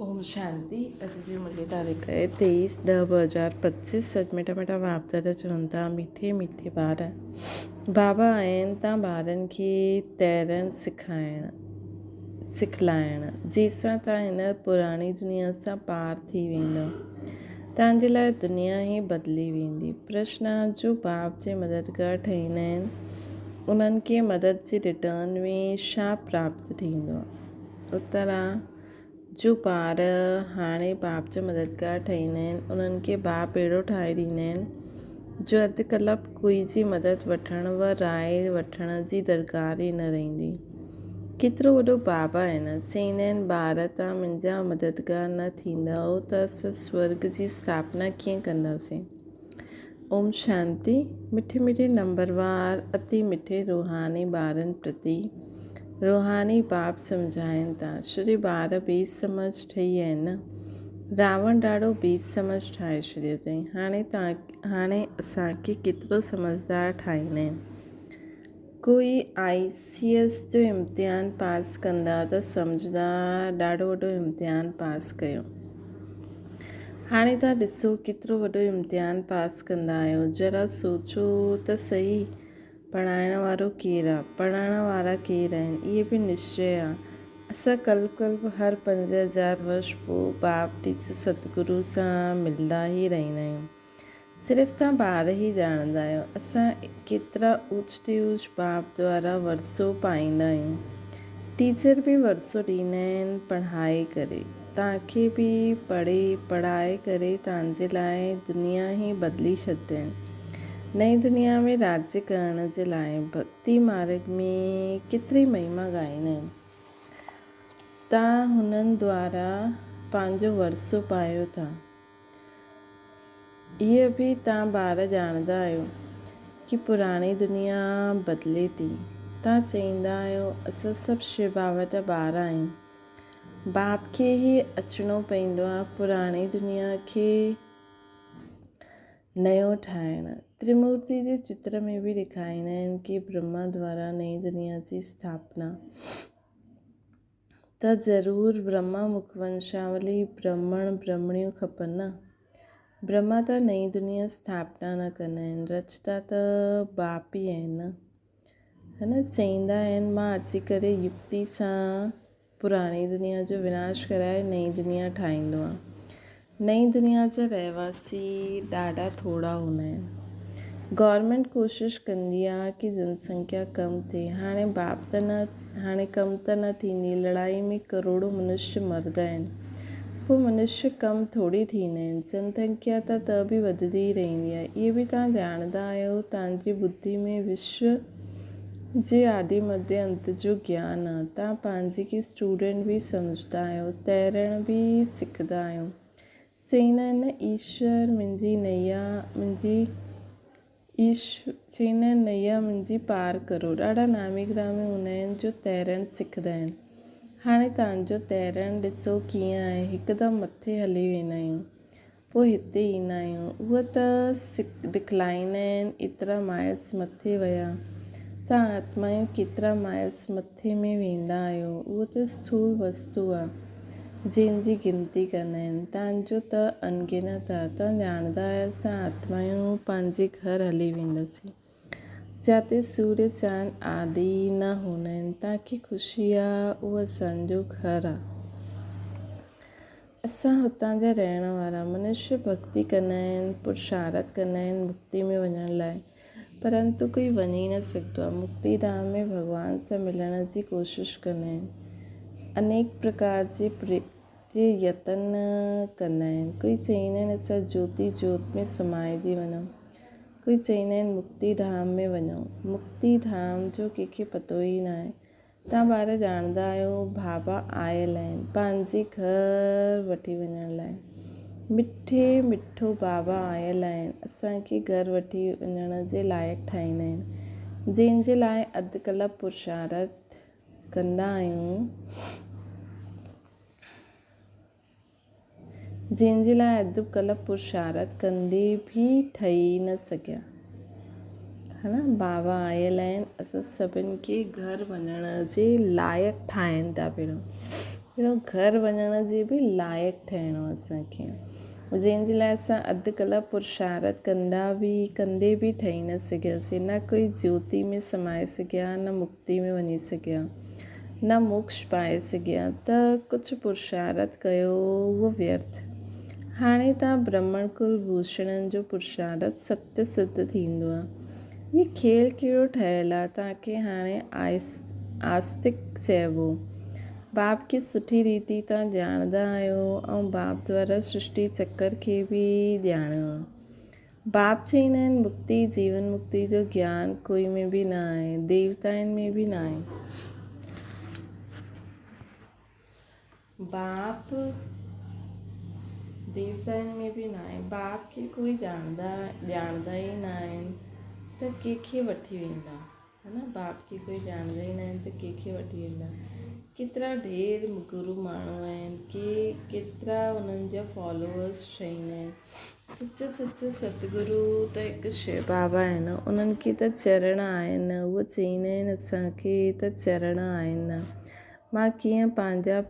اوم شانتي اڄ جي منهنجي تاريخ آهي تيئيس ڏهه 2025 اڄ مٺا مٺا باپ دادا چون ٿا مٺي مٺي ٻار بابا آهن تان ٻارن کي تيرڻ سکائڻ سکلائڻ جيسان تان هن پراڻي دنيا سان پار ٿي ويندو تان جي لاء دنيا ئي بدلي ويندي پرشن جو باپ جي مددگار ٺهيندا آهن انهن کي مدد جي ريٽرن ۾ ڇا پراپت ٿيندو اترا جو ٻار هاڻي باپ جا مددگار ٺهيندا آهن، انهن کي باپ اهڙو ٺاهي ڏيندا آهن جو اڌ ڪلاڪ ڪوئي جي مدد وٺڻ و راء وٺڻ جي درڪار ئي نه رهندي. ڪيترو وڏو باپ آهي نه؟ چئيندا آهن ٻار توهان منهنجا مددگار نه ٿيندؤ ته اسان سورڳ جي اسٿاپنا ڪيئن ڪنداسين؟ اوم شانتي مٺي مٺي نمبروار اتي مٺي روحاني ٻارن پرتي روحاني باپ سمجهائين ٿا شري ٻار بي سمجھ ٺهي آهن نه راوڻ ڏاڍو بي سمجھ ٺاهي ڇڏيو اٿئي هاڻي تان هاڻي اسان کي ڪيترو سمجھدار ٺاهيندا آهن ڪوئي آئي سي ايس جو امتحان پاس ڪندا ته سمجھندا ڏاڍو وڏو امتحان پاس ڪيو هاڻي توهان ڏسو ڪيترو وڏو امتحان پاس ڪندا آهيو. ذرا سوچو ته سهي پڙهائڻ وارو ڪير آ؟ پڙهڻ وارا ڪير آهن؟ اهي به نشچي آ. اسان ڪلپ ڪلپ هر 5000 ورش پوء باپ ٽيچر ستگرو سان ملندا ئي رهندا آهيون. صرف توهان ٻار ئي ڄاڻندا آهيو، اسان ڪيترا اوچ تي اوچ باپ دوارا ورثو پائيندا آهيون. ٽيچر به ورثو ڏيندا آهن پڙهائي ڪري. توهان کي به پڙهي پڙهائي ڪري توهان جي لاء دنيا ئي بدلي ڇڏيندا آهن. نئين دنيا ۾ راڄ ڪرڻ جي لاء ڀڳتي مارڳ ۾ ڪيتري مهما ڳائيندا آهن. توهان هنن دوارا پنهنجو ورثو پايو ٿا. اهي به توهان ٻار ڄاڻندا آهيو ڪي پراڻي دنيا بدلي ٿي. توهان چئيندا آهيو اسان سڀ شو بابا جا ٻار آهيون. باپ کي ئي اچڻو پئيندو آهي پراڻي دنيا کي نيو ٺاهڻ. ترمورتي جي چتر ۾ به ڏيکاريندا آهن ڪي برهما دوارا نئين دنيا جي اسٿاپنا. ته ضرور برهما مک ونشاولي برهمڻ برهمڻيون کپن نه. برهما ته نئين دنيا اسٿاپنا نه ڪندا آهن، رچتا ته باپ ئي آهن نه. ها نه چئيندا آهن مان اچي ڪري يڪتي سان پراڻي دنيا جو وناش ڪرائي نئين دنيا ٺاهيندو آهيان. نئين دنيا جا رهواسي ڏاڍا ٿورا هوندا آهن. گورنمينٽ ڪوشش ڪندي آ ڪي جنسنکيا ڪم ٿئي. هاڻي باپ ته نه هاڻي ڪم ته نه ٿيندي. لڙائي ۾ ڪروڙون منشي مردا آهن. پوء منشي ڪم ٿوري ٿيندا آهن. جنسنکيا ته ته به وڌندي ئي رهندي آ. اهي به توهان ڄاڻندا آهيو. توهان جي ٻڌي ۾ وشو جي آدي مڌي انت جو گيان آ. توهان پنهنجي کي اسٽوڊنٽ به سمجهندا آهيو. ترڻ به سکندا آهيو. چئيندا آهن نه ايشور منهنجي نيا منهنجي ايش چئيندا آهن نيا منهنجي پار ڪرو. ڏاڍا نامي گرامي هوندا آهن جو ترڻ سکندا آهن. هاڻي توهان جو ترڻ ڏسو ڪيئن آهي. هڪدم مٿي هلي ويندا آهيون. پوء هتي ايندا آهيون. اهي ته دکلائيندا آهن، ايترا مائلز مٿي ويا. توهان آتمائون ڪيترا مائلز مٿي ۾ ويندا آهيو. اهو ته اسٿول وستو آهي، جنهن جي گنتي ڪندا آهن. توهان جو ته انگنت آهي. توهان ڄاڻندا آهيو اسان آتمائون پنهنجي گهر هلي وينداسين، جاتي سوريه چاند آدي نه هوندا آهن. توهان کي خوشي آهي، اهو اسان جو گهر آهي. اسان هتان جا رهڻ وارا منشي ڀڳتي ڪندا آهن، پرشارٿ ڪندا آهن مڪتي ۾ وڃڻ لاء، پرنتو ڪوئي وڃي نه سگهندو آهي. مڪتي ڌام ۾ ڀڳوان سان ملڻ جي ڪوشش ڪندا آهن. انيڪ پرڪار جي يتن ڪندا آهن. ڪوئي چئيندا آهن اسان جوتي جوت ۾ سمائجي وڃون. ڪوئي چئيندا آهن مڪتي ڌام ۾ وڃون. مڪتي ڌام جو ڪنهن کي پتو ئي ناهي. توهان ٻار ڄاڻندا آهيو بابا آيل آهن پنهنجي گهر وٺي وڃڻ لاء. مٺي مٺو بابا آيل آهن اسان کي گهر وٺي وڃڻ جي لائق ٺاهيندا آهن. جنهن جي لاء اڌ ڪلپ پرشارٿ ڪندا آهيون. جنهن جي لاء اڌ ڪلپ پرشارٿ ڪندي به ٺهي نه سگهيا. ها نه بابا آيل آهن اسان سڀن کي گهر وڃڻ جي لائق ٺاهين ٿا پهريون. اهڙو گهر وڃڻ جي به لائق ٺهڻو اسان کي جنهن جي لاء اسان اڌ ڪلاڪ پرشارت ڪندا به ڪندي به ٺهي نه سگهياسين نه ڪوئي جيوتي ۾ سمائي سگهيا نه مڪتي ۾ وڃي سگهيا نه موڪش پائي سگهيا ته ڪجهه پرشارت ڪيو اهو ويرٿ هاڻي تان برهمڻ ڪل ڀوشڻن جو پرشارت ستيه سڌ ٿيندو آهي هي کيل ڪهڙو ٺهيل آهي توهان کي هاڻي آستڪ چئبو. باپ کي سٺي ريتي توهان ڄاڻندا آهيو ۽ باپ دوارا سرشٽي چڪر کي به ڄاڻيو آهي. باپ چئيندا آهن مڪتي جيون مڪتي جو گيان ڪوئي ۾ به نه آهي، ديوتائن ۾ به نه آهي. باپ ديوتائن ۾ به ناهي. باپ کي ڪوئي ڄاڻندا ڄاڻندا ئي ناهن ته ڪنهن کي وٺي ويندا ها نه باپ کي ڪوئي ڄاڻندا ئي ناهن ته ڪنهن کي وٺي ويندا ڪيترا ڍير گرو ماڻهو آهن ڪي ڪيترا انهن جا فالوورس ٺهيندا آهن سچا سچا ستگرو ته هڪ شو بابا آهن انهن کي ته چرڻ آهن اهي چئيندا آهن اسان کي ته چرڻ آهن مان ڪيئن پنهنجا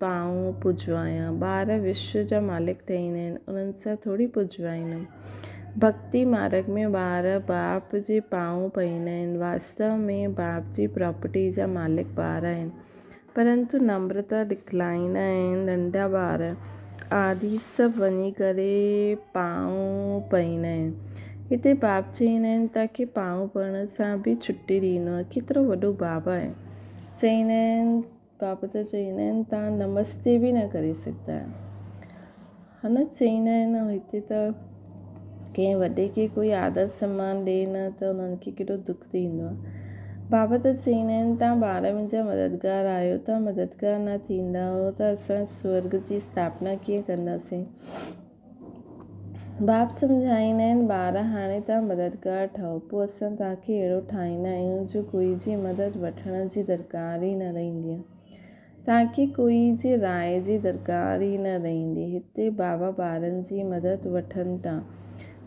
پانء پوڄوايان؟ ٻار وشو جا مالڪ ٺهيندا آهن، انهن سان ٿوري پوڄوائيندم. ڀڳتي مارڳ ۾ ٻار باپ جي پانء پئيندا آهن. واستو ۾ باپ جي پراپرٽي جا مالڪ ٻار آهن، پرنتو نمرتا ڏکلائيندا آهن. ننڍا ٻار آدي سڀ وڃي ڪري پانء پئيندا آهن. هتي باپ چئيندا آهن، توهان کي پانء پئڻ سان به ڇٽي ڏيندو آهيان. ڪيترو وڏو بابا آهي. چئيندا آهن بابا ته چئيندا آهن تان نمستي به نه ڪري سگهندا آهيو ها نه چئيندا آهن هتي ته ڪنهن وڏي کي ڪوئي آدر سمان ڏي نه ته انهن کي ڪيڏو دک ٿيندو آهي بابا ته چئيندا آهن تان ٻار منهنجا مددگار آهيو تان مددگار نه ٿيندا هو ته اسان سورگ جي اسٿاپنا ڪيئن ڪنداسين باپ سمجهائيندا آهن، ٻار هاڻي توهان مددگار ٺهو، پوء اسان توهان کي اهڙو ٺاهيندا آهيون جو ڪوئي جي مدد وٺڻ جي درڪار ئي نه رهندي. توهان کي ڪوئي جي راء جي درڪار ئي نه رهندي. هتي بابا ٻارن جي مدد وٺن ٿا.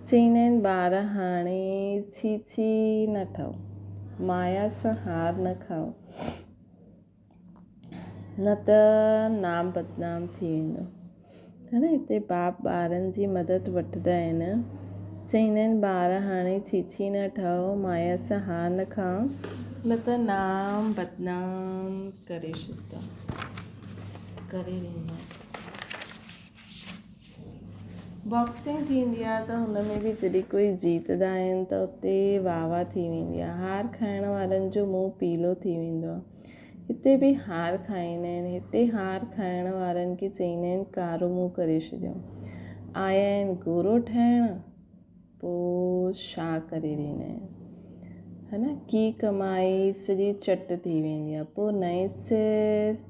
چئيندا آهن، ٻار هاڻي ڇي ڇي نه ٺهو، مايا سان هار نه کائو. نه ته نام بدنام ٿي ويندو. هاڻي هتي باپ ٻارن جي مدد وٺندا آهن. چئيندا آهن ٻار هاڻي ڇيڇي نه ٺهو، مايا سان هار نه کائو، نه ته نام بدنام ڪري ڇڏيندا ڪري ڏيندا. باڪسنگ ٿيندي آهي ته هن ۾ به جڏهن ڪوئي جيتدا آهن ته اتي واهه واهه ٿي ويندي آهي. هار کائڻ وارن جو منهن پيلو ٿي ويندو آهي. هتي به هار کائيندا آهن. هتي هار کائڻ وارن کي چئيندا آهن ڪارو منهن ڪري ڇڏيو. آيا آهن گورو ٺاهڻ پوء ڇا ڪري ڏيندا آهن. ها نه ڪي ڪمائي سڄي چٽ ٿي ويندي آهي. پوء نئين سر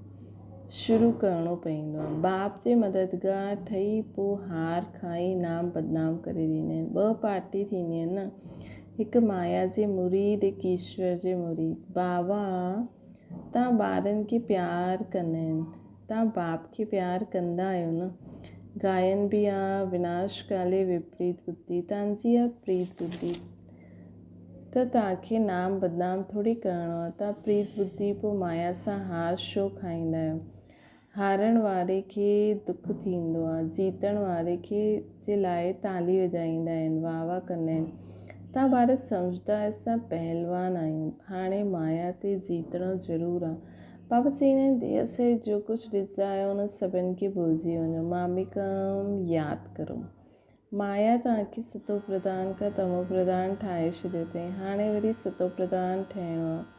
شروع ڪرڻو پوندو آهي. باپ جي مددگار ٺهي پوء هار کائي نام بدنام ڪري ڏيندا آهن. ٻه پارٽي ٿيندي آهن نه هڪ مايا جي مريد هڪ ايشور جي مريد. بابا تان ٻارن کي پيار ڪندا آهن. تان باپ کي پيار ڪندا آهيو نه. گائن به آ وناش ڪالي وپريت ٻڌي تان جي آ پريت ٻڌي. ته توهان کي نام بدنام ٿوري ڪرڻو آهي. توهان پريت ٻڌي پوء مايا سان هار ڇو کائيندا آهيو؟ هارڻ واري کي دک ٿيندو آهي، جيتڻ واري کي جي لاء تالي وڄائيندا آهن، واهه واهه ڪندا آهن. توهان ٻار سمجهندا آهيو اسان پهلوان آهيون، هاڻي مايا تي جيتڻو ضرور آهي. بابا چئيندا آهن ديهه سهت جو ڪجهه ڏسندا آهيو ان سڀن کي ڀلجي وڃو، ماميڪم ياد ڪرو. مايا توهان کي ستو پرڌان کان تمو پرڌان ٺاهي ڇڏيو اٿئي. هاڻي وري ستو پرڌان ٺهڻو آهي.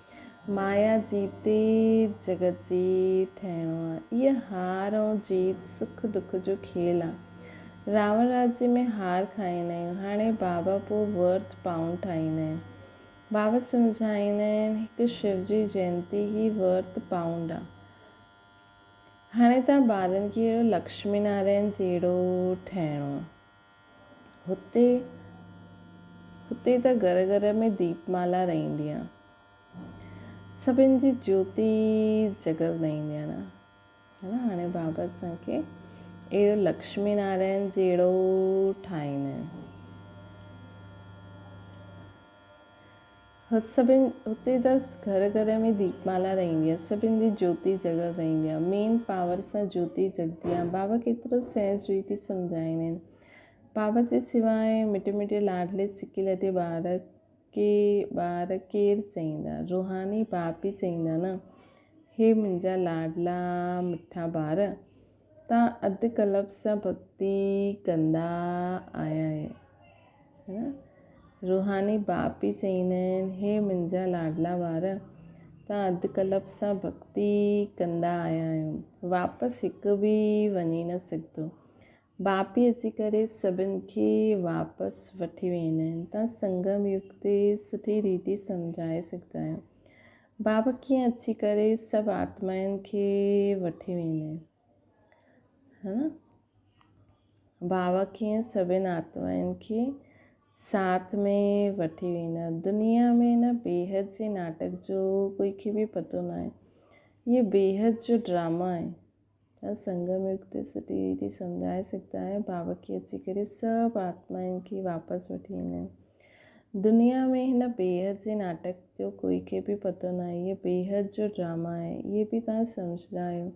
مايا جيتي جڳت جيت ٺهڻو آهي. اها هار ۽ جيت سک دک جو کيل آهي. راوڻ راجيه ۾ هار کائيندا آهيون. هاڻي بابا پوء ورٿ پائونڊ ٺاهيندا آهن. بابا سمجهائيندا آهن هڪ شو جي جينتي هي ورٿ پائونڊ آهي. هاڻي توهان ٻارن کي اهڙو لڪشمي نارائڻ جهڙو ٺهڻو آهي. هتي هتي ته گهر گهر ۾ ديپ مالا رهندي آهي. سڀن جي جيوتي جڳل رهندي آهي نه. ها نه هاڻي بابا اسان کي اهڙو لڪشمي نارائڻ جهڙو ٺاهيندا آهن. سڀن هتي ته گهر گهر ۾ ديپمالا رهندي آهي، سڀن جي جوتي جڳل رهندي آهي، مين پاور سان جوتي جڳندي آهي. بابا ڪيترو سهج ريتي سمجهائيندا آهن. بابا جي سواء مٽي مٽي لاڏلي سڪي لڌي ٻار کي ٻار ڪير چئيندا؟ روحاني باپ ئي چئيندا نه، هي منهنجا لاڏلا مٺا ٻار، توهان اڌ ڪلپ سان ڀڳتي ڪندا آيا آهيو. روحاني باپ ئي چئيندا آهن، هي منهنجا لاڏلا ٻار، توهان اڌ ڪلپ سان ڀڳتي ڪندا آيا آهيو، واپس هڪ به وڃي نه سگهندو. باپ ئي اچي ڪري سڀن کي واپس وٺي ويندا آهن. توهان سنگم يگ تي سٺي ريتي سمجهائي سگهندا آهيو. بابا ڪيئن اچي ڪري سڀ آتمائن کي وٺي ويندا آهن. ها نه؟ بابا ڪيئن سڀن آتمائن کي ساٿ ۾ وٺي ويندا. دنيا ۾ هن بيحد جي ناٽڪ جو ڪوئي کي به پتو ناهي. هي بيحد جو ڊراما آهي. توهان سنگم يگ تي سٺي ريتي سمجهائي سگهندا آهيو. بابا ڪيئن اچي ڪري سڀ آتمائن کي واپس وٺي ايندا آهن. دنيا ۾ هن بيحد جي ناٽڪ جو ڪوئي کي به پتو ناهي. هي بيحد جو ڊراما آهي. اهي به توهان سمجهندا آهيو.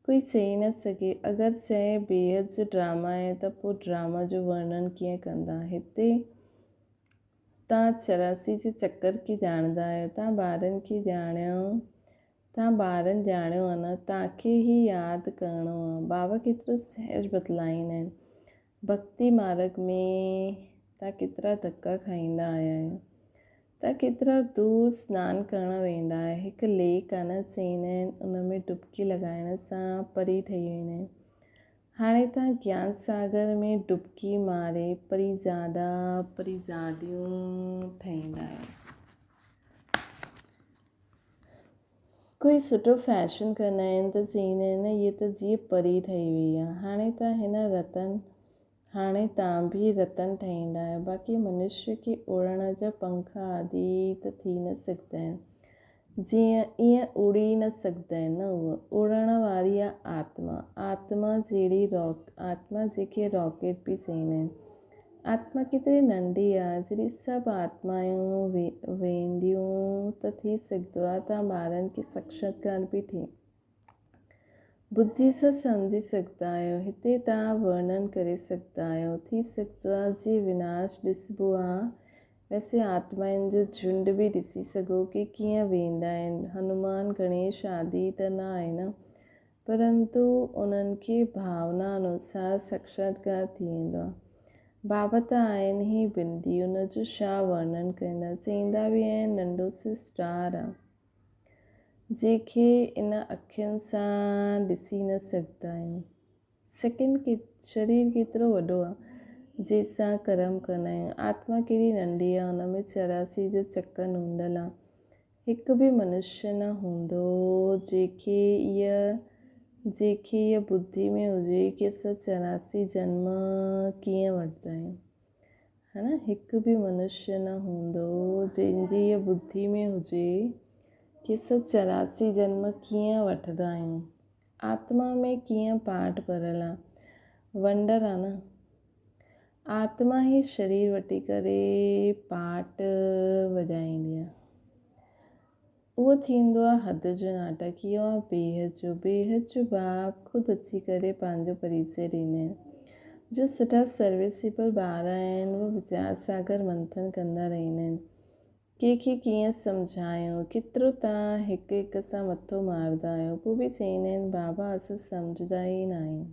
ڪوئي چئي نه سگهي. اگر چئي بيحد جو ڊراما آهي ته پوء ڊراما جو ورڻن ڪيئن ڪندا؟ هتي تان 84 جي چڪر کي ڄاڻندا آهيو. تان ٻارن کي ڄاڻيو، تان ٻارن ڄاڻيو آهي نه، تان کي هي ياد ڪرڻو آهي. بابا ڪيترو سهج بتلائيندا آهن. ڀڳتي مارڳ ۾ تان ڪيترا ڌڪا کائيندا آيا آهيو. تان ڪيترا دور سنان ڪرڻ ويندا آهيو. هڪ ليڪ آهي نه چئيندا آهن ان ۾ ڊبڪي لڳائڻ سان پري ٺهي ويندا آهن. هاڻي تان گيان ساگر ۾ ڊبڪي ماري پري زادا پري زاديون ٺهيندا آهيو. ڪوئي سٺو فيشن ڪندا آهن ته چئيندا آهن هيء ته جيئن پري ٺهي وئي آهي. هاڻي ته هن رتن هاڻي تان به رتن ٺهيندا آهيو. باقي منشيء کي اڙڻ جا پنک آدي ته ٿي نه سگهندا آهن. جيئن ائين اڙي نه سگهندا آهن نه اهو اڙڻ واري آهي آتما. آتما جهڙي راڪ آتما جنهن کي راڪيٽ به چئيندا آهن. آتما ڪيتري ننڍي آ، جڏهن سڀ آتمائون وينديون ته ٿي سگهندو آ ته ٻارن کي ساڪشاتڪار به ٿئي. ٻڌي سان سمجهي سگهندا آهيو. هتي توهان ورڻن ڪري سگهندا آهيو. ٿي سگهندو آ جيئن وناش ڏسبو آ، ويسي آتمائن جو جهنڊ به ڏسي سگهو ڪي ڪيئن ويندا آهن. هنومان، گڻيش آدي ته نه آهي نه. پرنتو انهن کي ڀاونا انوسار ساڪشاتڪار ٿي ويندو آهي. بابا ته آهن ئي بندي، ان جو ڇا ورڻن ڪندا؟ چئيندا به آهن ننڍو سو اسٽار آ، جنهن کي ان اکين سان ڏسي نه سگهندا آهيون. سيڪنڊ شرير ڪيترو وڏو آ، جنهن سان ڪرم ڪندا آهيون. آتما ڪيڏي ننڍي آ، ان ۾ 84 جو چڪر هوندل آ. هڪ به منشيه نه هوندو جنهن کي اها ٻڌي ۾ هجي ڪي اسان 84 جنم ڪيئن وٺندا آهيون. ها نه هڪ به منشيه نه هوندو جنهن جي اها ٻڌي ۾ هجي ڪي اسان 84 جنم ڪيئن وٺندا آهيون. آتما ۾ ڪيئن پاٺ ڀريل آ. ونڊر آ نه. آتما ئي شرير وٺي ڪري پاٽ وڄائيندي آهي. اهو ٿيندو آهي حد جو ناٽڪ، اهو آهي بيحد جو. بيحد جو باپ خود اچي ڪري پنهنجو پريچي ڏيندا آهن. جو سٺا سروسيبل ٻار آهن، اهي ويچار ساگر منٿن ڪندا رهندا آهن. ڪنهن کي ڪيئن سمجهايون، ڪيترو توهان هڪ هڪ سان مٿو مارندا آهيو، پوء به چئيندا آهن بابا اسان سمجهندا ئي ناهيون.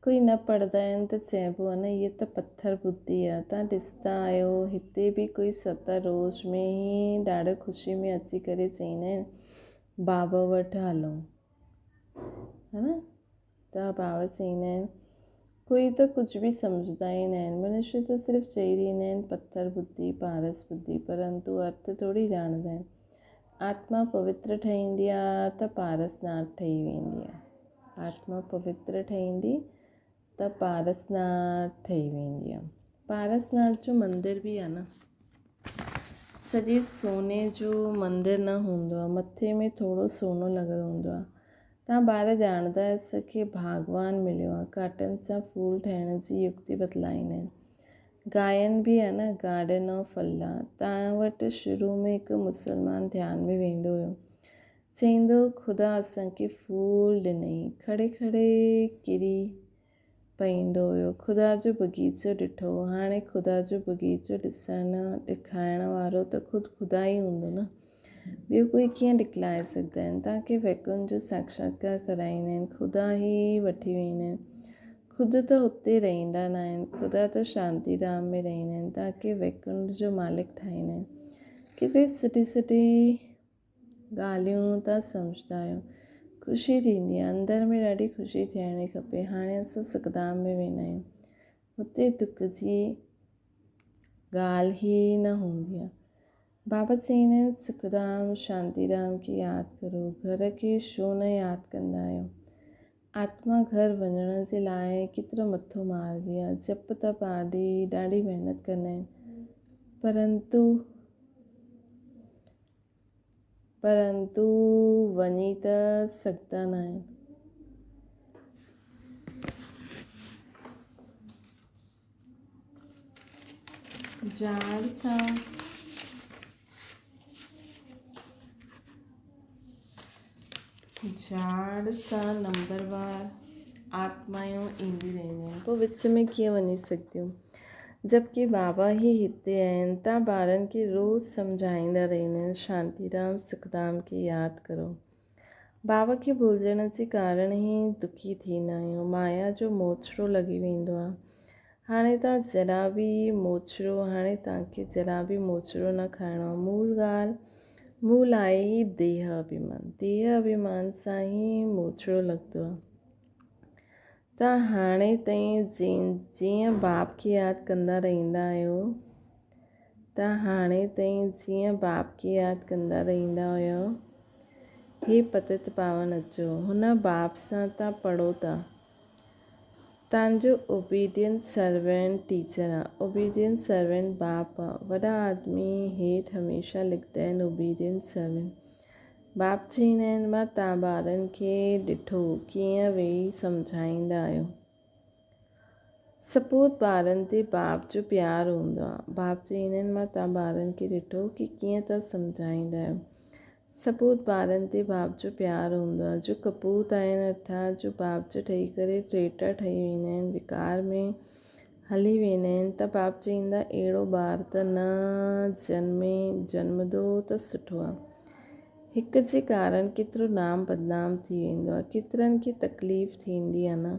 ڪوئي نه پڙهندا آهن ته چئبو آهي نه هيء ته پٿر ٻڌي آهي، توهان ڏسندا آهيو هتي به ڪوئي ست روز ۾ ئي ڏاڍو خوشي ۾ اچي ڪري چئيندا آهن بابا وٽ هلون ها نه. ته بابا چئيندا آهن، ڪوئي ته ڪجهه به سمجهندا ئي نه آهن. منشي ته صرف چئي ڏيندا آهن، پٿر ٻڌي، پارس ٻڌي، پرنتو ارٿ ٿوري ڄاڻندا آهن. آتما پوتر ٺهيندي آ ته پارس ناٿ ٺهي ويندي آ. آتما پوتر ٺهيندي ته پارس ناٿ ٺهي ويندي آ. پارس ناٿ جو مندر به آ نه. سڄي سوني جو مندر نه هوندو آ. مٿي ۾ ٿورو سونو لڳل هوندو آ. توهان ٻار ڄاڻندا آهيو اسان کي ڀاڳوان مليو آهي. ڪاٽن سان ڦول ٺاهڻ جي يڪتي بتلائيندا آهن. گائن به آهي نه گارڊن آف الله. توهان وٽ شروع ۾ هڪ مسلمان ڌيان ۾ ويندو هيو. چئيندو هو خدا اسان کي ڦول ڏنئي. کڙي کڙي ڪري پئيندو هيو. خدا جو بغيچو ڏٺو. هاڻي خدا جو بغيچو ڏسڻ ڏکائڻ وارو ته خود خدا ئي هوندو نه. ٻيو ڪوئي ڪيئن ڏکلائي سگهندا آهن. توهان کي ويڪنٺ جو ساکشاتڪار ڪرائيندا آهن. خدا ئي وٺي ويندا آهن. خود ته هتي رهندا ناهن. خدا ته شانتي ڌام ۾ رهندا آهن. توهان کي ويڪنٺ جو مالڪ ٺاهيندا آهن. ڪيتري سٺي سٺي ڳالهيون تان سمجهندا آهيو. خوشي ٿيندي آهي. اندر ۾ ڏاڍي خوشي ٿيڻي کپي. هاڻي اسان سکڌام ۾ ويندا آهيون. هتي دک جي ڳالهه ئي نه هوندي آهي. بابا چئيندا آهن سکڌام شانتيڌام کي ياد ڪرو. گهر کي ڇو نه ياد ڪندا آهيو. آتما گهر وڃڻ جي لاء ڪيترو مٿو مارندي آهي. جپ تپ آدي ڏاڍي محنت ڪندا آهن. پرنتو پرنتو وڃي ته سگهندا ناهن. جاڙ سان جاڙ سان نمبروار آتمائون اينديون رهنديون آهن پوء وچ ۾ ڪيئن وڃي سگهنديون. جبڪه بابا ئي هتي آهن تان ٻارن کي روز سمجهائيندا رهندا آهن شانتيڌام سکڌام کي ياد ڪرو. بابا کي ڀلجڻ جي ڪارڻ ئي دکي ٿيندا آهيون. مايا جو موچڙو لڳي ويندو آهي. هاڻي تان ذرا به موچڙو هاڻي تان کي ذرا به موچڙو نه کائڻو آهي. مول ڳالهه مول آهي ئي ديهه اڀيمان. ديهه اڀيمان سان ئي موچڙو لڳندو آهي. ته هاڻي تائين جيئن باپ کي ياد ڪندا رهندا آهيو ته هاڻي تائين جيئن باپ کي ياد ڪندا رهندا هيو هي پتت پاون اچو هن باپ سان تان پڙهو ٿا تان جو اوبيڊينٽ سرونٽ ٽيچر آ اوبيڊينٽ سرونٽ باپ آ وڏا آدمي هيٺ هميشه لکدا آهن اوبيڊينٽ سرونٽ باپ چئيندا آهن، مان توهان ٻارن کي ڏٺو ڪيئن ويهي سمجهائيندا آهيو. سپوت ٻارن تي باپ جو پيار هوندو آهي. باپ چئيندا آهن، مان توهان ٻارن کي ڏٺو ڪي ڪيئن توهان سمجهائيندا آهيو. سپوت ٻارن تي باپ جو پيار هوندو آهي. جو ڪپوت آهن ارٿات جو باپ جو ٺهي ڪري ٽيٽا ٺهي ويندا آهن، وڪار ۾ هلي ويندا آهن ته باپ چئيندا اهڙو ٻار ته نه جنمي، جنمندو ته سٺو آهي. هڪ جي ڪارڻ ڪيترو نام بدنام ٿي ويندو آهي، ڪيترن کي تڪليف ٿيندي آهي نه.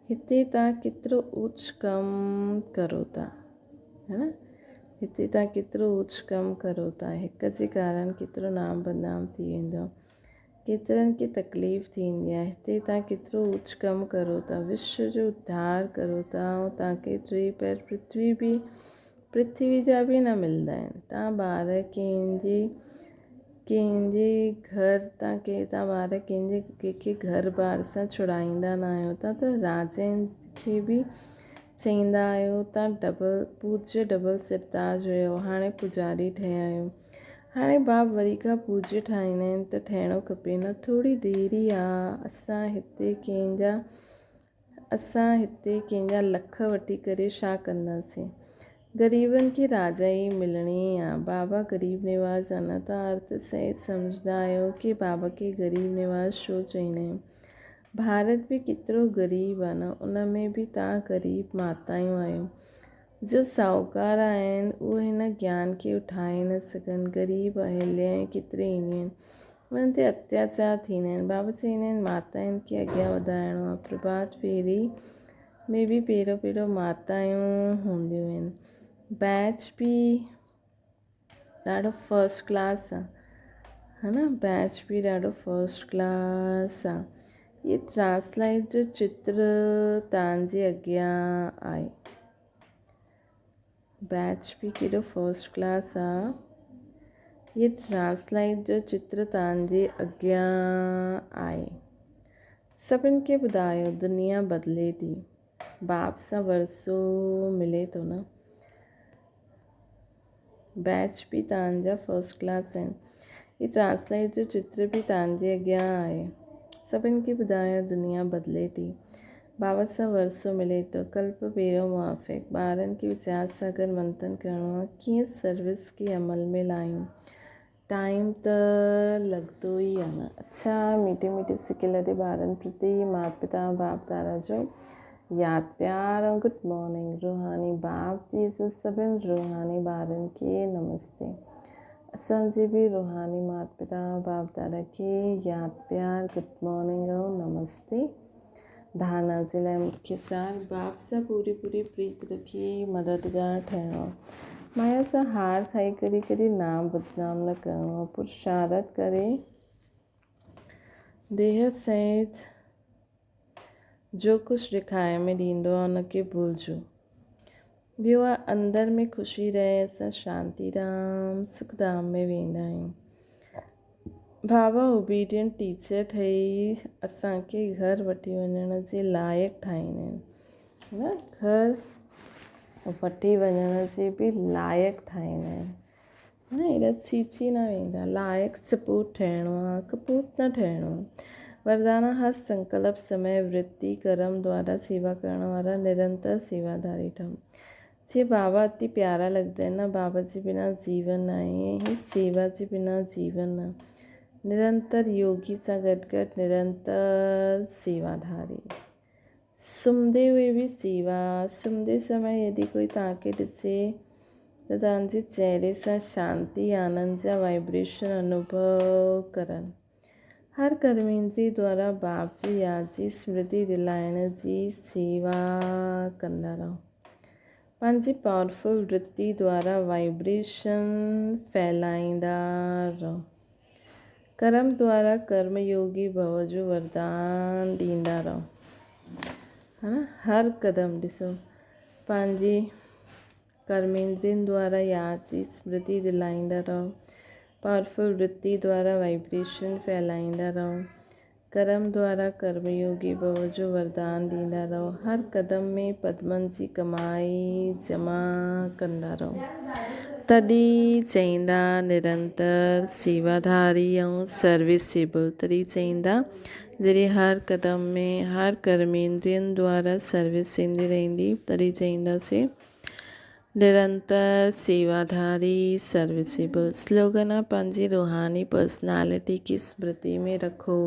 هتي تان ڪيترو اوچ ڪم ڪرو ٿا ها نه هتي تان ڪيترو اوچ ڪم ڪرو ٿا هڪ جي ڪارڻ ڪيترو نام بدنام ٿي ويندو آهي ڪيترن کي تڪليف ٿيندي آهي هتي تان ڪيترو اوچ ڪم ڪرو ٿا وشو جو اڌار ڪرو ٿا ۽ تان کي ٽي پير پرٿوي به پرٿوي جا به نه ملندا آهن. تان ٻار ڪنهن جي ڪنهن جي گهر تان ڪي تان ٻار ڪنهن جي ڪنهن کي گهر بار سان ڇڙائيندا نه آهيو تان ته راجائن کي به چئيندا آهيو تان ڊبل پوجيه ڊبل سرتاج هيو هاڻي پوڄاري ٺهيا آهيو هاڻي باب وري کان پوجيه ٺاهيندا آهن ته ٺهڻو کپي نه ٿوري دير ئي آ اسان هتي ڪنهن جا اسان هتي ڪنهن جا لک وٺي ڪري ڇا ڪنداسين. غريبن کي راجائي ملڻي ئي آ. بابا غريب نواز آ نه ته ارٿ سهت سمجهندا آهيو ڪي بابا کي غريب نواز ڇو چئيندا آهيون. ڀارت به ڪيترو غريب آ نه ان ۾ به توهان غريب ماتايون آهيو. جو ساهوڪار آهن اهي هن گيان کي اٺائي نه سگهن. غريب اهليائون ڪيتري اينديون آهن. انهن تي اتياچار ٿيندا آهن. بابا چئيندا آهن ماتائن کي اڳيان وڌائڻو آهي. پرڀات ڦيري ۾ به پهريون پهريون ماتايون هونديون آهن. بيچ به ڏاڍو فرسٽ ڪلاس آ ها نه بيچ به ڏاڍو فرسٽ ڪلاس آ هي ٽرانسلائيٽ جو چتر تان جي اڳيان آهي بيچ به ڪيڏو فرسٽ ڪلاس آ هي ٽرانسلائيٽ جو چتر تان جي اڳيان آهي سڀن کي ٻڌايو دنيا بدلي ٿي باپ سان ورثو ملي ٿو نه بيچ به توهان جا فرسٽ ڪلاس آهن. هي ٽرانسليٽ جو چتر به توهان جي اڳيان آهي. سڀن کي ٻڌايو دنيا بدلي ٿي. بابا سان ورثو ملي ٿو. ڪلپ ڀيرو موافق ٻارن کي ويچار سان گڏ منٿن ڪرڻو آهي ڪيئن سروس کي عمل ۾ لايون ٽائيم ته لڳندو ئي آهي نه. اڇا ميٺي ميٺي سڪيلڌي ٻارن پرتي مات پتا باپ دادا جو ياد پيار ۽ گڊ مارننگ روحاني باپ جي اسان سڀن روحاني ٻارن کي نمستي اسان جي به روحاني مات پتا باپ دادا کي ياد پيار گڊ مارننگ ۽ نمستي. ڌارڻا جي لاء مکيه سار باپ سان پوري پوري پريت رکي مددگار ٺهڻو آهي. مايا سان هار کائي ڪري ڪڏهن نام بدنام نه ڪرڻو آهي. پرشارت ڪري ديهه سهت جو ڪجهه ڏکائي ۾ ڏيندو آهي ان کي ڀلجو. ٻيو آهي اندر ۾ خوشي رهي اسان شانتي ڌام سک ڌام ۾ ويندا آهيون. بابا اوبيڊينٽ ٽيچر ٺهي اسان کي گهر وٺي وڃڻ جي لائق ٺاهيندا آهن نه گهر وٺي وڃڻ جي به لائق ٺاهيندا آهن نه ايڏا ڇي ڇي نه ويندا لائق سپوت ٺهڻو آ ڪپوت نه ٺهڻو آ وردانا هر سنڪلپ سمي ورتي ڪرم دوارا سيوا ڪرڻ وارا نرنتر سيواڌاري ٺهو جي بابا اتي پيارا لڳدا آهن نه بابا جي بنا جيون نه آهي ائين ئي سيوا جي بنا جيون نه نرنتر يوگي سان گڏ گڏ نرنتر سيواڌاري سمهندي هئي به سيوا، سمهندي سمي يدي ڪوئي توهان کي ڏسي ته توهان جي چهري سان شانتي آنند جا وائبريشن انوڀو ڪرن. هر ڪرميندري دوارا باپ جي ياد جي سمرتي دلائڻ جي سيوا ڪندا رهو. پنهنجي پاورفل ورتي دوارا وائبريشن ڦهلائيندا رهو. ڪرم دوارا ڪرم يوگي ڀو جو وردان ڏيندا رهو. ها نه هر قدم ڏسو پنهنجي ڪرميندرين دوارا ياد جي سمرتي دلائيندا رهو. پاورفل ورتي دوارا وائبريشن ڦهلائيندا رهو. ڪرم دوارا ڪرم يوگي ڀو جو وردان ڏيندا رهو. هر قدم ۾ پدمن جي ڪمائي جمع ڪندا رهو. تڏهن چئيندا نرنتر سيواڌاري ۽ سروسيبل تڏهن چئيندا جڏهن هر قدم ۾ هر ڪرميندرين دوارا سروس ٿيندي رهندي تڏهن چئينداسين نرنتر سيواڌاري سروسيبل سلوگن آ پنهنجي روحاني پرسنالٽي کي سمرتي ۾ رکو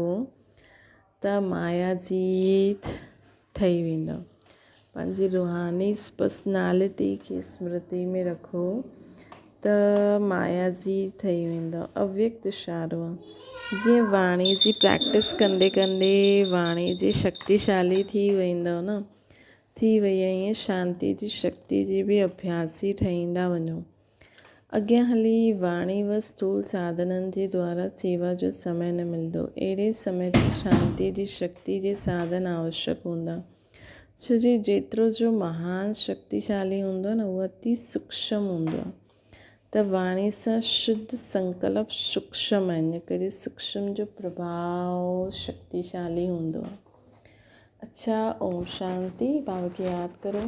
ته مايا جيت ٺهي ويندو پنهنجي روحاني پرسنالٽي کي سمرتي ۾ رکو ته مايا جيت ٺهي ويندو اويڪت اشارو آ جيئن واڻي جي پريڪٽس ڪندي ڪندي واڻي جي شڪتيشالي ٿي ويندو نه ٿي وئي ۽ ائين شانتي جي شڪتي جي به اڀياسي ٺهيندا وڃو. اڳيان هلي واڻي و اسٿول ساڌنن جي دوارا سيوا جو سمي نه ملندو. اهڙي سمي تي شانتي جي شڪتي جي ساڌن آوشڪ هوندا. ڇو جي جيترو جو مهان شڪتيشالي هوندو آهي نه اهو اتي سوڪشم هوندو آهي. ته واڻي سان شڌ سنڪلپ سوڪشم آهن ان ڪري سوڪشم جو پرڀاء شڪتيشالي هوندو آهي. اڇا اوم شانتي بابا کي ياد ڪرو.